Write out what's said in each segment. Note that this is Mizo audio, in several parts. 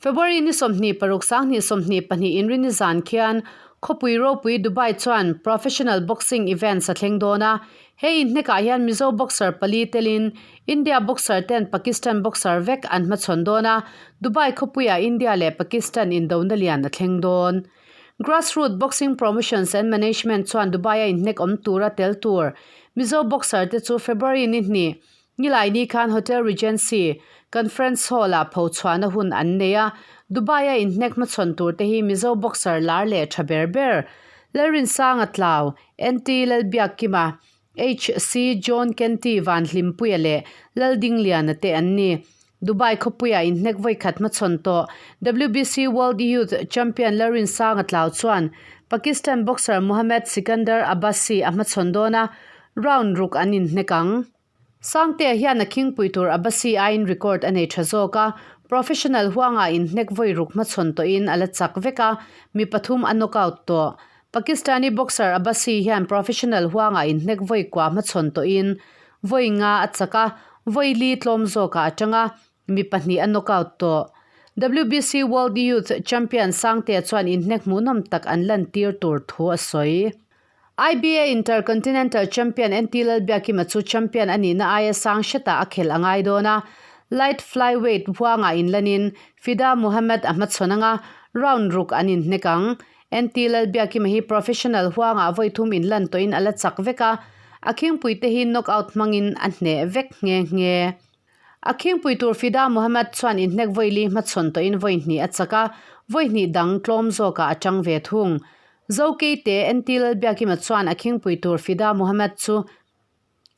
February ni 26 2022 Inrinni zan khian khawpui ropui Dubai chuan professional boxing events a thleng dawn a. He inhnekah hian Mizo boxer pali telin India boxer ten Pakistan boxer vek an hmachhawn dawn a, Dubai khawpuiah India leh Pakistan indona lian a thleng dawn. Grassroot Boxing Promotions and Management chuan Dubai-a inhnek awm tura tel tur Mizo boxer te chu February ni hnih Nilaini khan Hotel Regency Conference Hall-ah phochhuahna hun an nei a, Dubai-a inhnek hmachhawn tur te hi Mizo boxer lar leh tha ber ber Lalrinsanga Tlau, NT Lalbiakkima, HC John Kenty Van Hlimpuia leh Laldingliana te an ni. Dubai khawpuia inhnek vawikhat hmachhawn tawh WBC World Youth Champion Lalrinsanga Tlau chuan Pakistan boxer Mohammad Sikandar Abbasi a hmachhawn dawn a, round ruk an inhnek ang. Sangtea hian a khingpui tur Abbasi aiin record a nei tha zawk a, professional huangah inhnek vawi ruk hmachhawn tawhin a la chak vek a, mi pathum a knockout tawh. Pakistani boxer Abbasi hian professional huangah inhnek vawi kua hmachhawn tawhin vawi nga a chak a, vawi li tlawm zawkah a tang a, mi pahnih a knockout tawh. WBC World Youth Champion Sangtea chuan inhnek hmuhnawm tak an lantir tur thu a sawi. IBA Intercontinental Champion NT Lalbiakima chu champion a nihna aia sang hretah a khelh a ngai dawn a, light flyweight huangah inlanin Fida Muhammad a hmachhawn anga round ruk an inhnek ang. NT Lalbiakima hi professional huangah vawi thum inlan tawhin a la chak vek a, a khingpuite hi knockout hmangin a hneh vek nghe nghe. A khingpui tur Fida Muhammad chuan inhnek vawi li hmachhawn tawhin vawi hnih a chak a, vawi hnih dang tlawm zawkah a tang ve thung. Zokeite NT Lalbiakima chuan a khingpui tur Fida Muhammad chu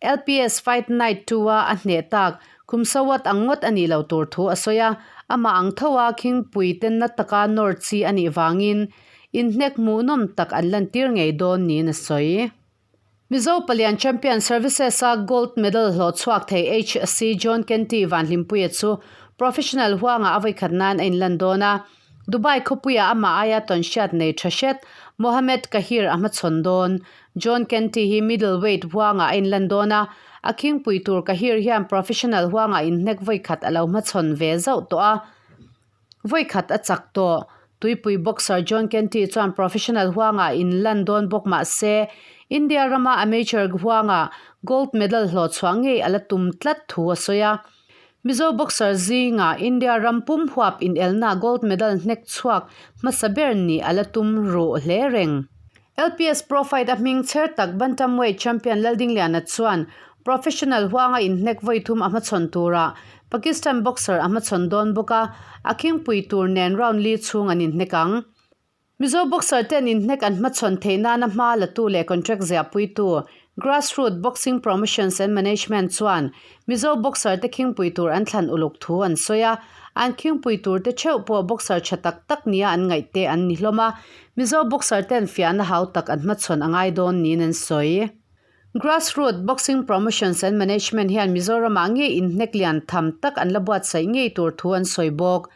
LPS Fight Night 2-a a hneh tak kum sawat ang ngawt a nih lo tur thu a sawi a, amah ang tho a khingpui te na taka nawr chi a nih vangin inhnek hmuhnawm tak an lantir ngei dawn niin a sawi. Mizo Palian Champion Services-a Gold Medal hlawh chhuak thei HC John Kenty Vanhlimpuia chu Professional huangah a vawikhat nan a inlan dawn a. Dubai khawpuiah amah aia tawnhriat nei tha hret Mohamed Kahir a hmachhawn dawn. John Kenty hi middleweight huangah a inlan dawn a, a khingpui tur Kahir hian professional huangah inhnek vawikhat a lo hmachhawn ve zauh tawh a. Vawikhat a chak tawh. Tuipui boxer John Kenty chuan professional huangah inlan dawn bawk mah se, India rama amateur huangah gold medal hlawh chhuah ngei a la tum tlat thu a sawi a. Mizo boxer zingah India ram pum huap inelna gold medal hnek chhuak hmasa ber nih a la tum ruh hle reng. LPS Pro Fight a hming chher tak Bantamweight champion Laldingliana chuan professional huanga inhnek vawi thum a hmachhawn turah Pakistan boxer a hmachhawn dawn bawk a, a khingpui tur nen round li chhung an inhnek ang. Mizo boxer ten inhnek an hmachhawn theih nana hma latu leh contract ziahpuitu Grassroot Boxing Promotions and Management chuan Mizo boxer te khingpui tur an thlan uluk thu an sawi a, an khingpui tur te theuh pawh boxer tha tak tak nia an ngaih te an ni hlawm a, Mizo boxer ten fiahna hau tak an hmachhawn a ngai dawn niin an sawi. Grassroot Boxing Promotions and Management hian Mizoramah ngei inhnek lian tham tak an la buatsaih ngei tur thu an sawi bawk.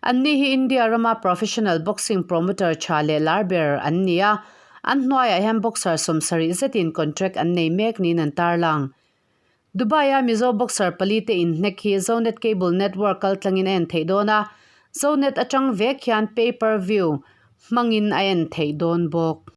Anni hi India rama professional boxing promoter tha leh lar ber an ni a, an hnuaiah hian boxer 70 zetin contract an nei mek niin an tarlang. Dubai-a Mizo boxer pali te inhnek hi Zonet Cable Network kaltlangin a en theih dawn a, Zonet atang vek hian pay per view hmangin a en theih dawn bawk.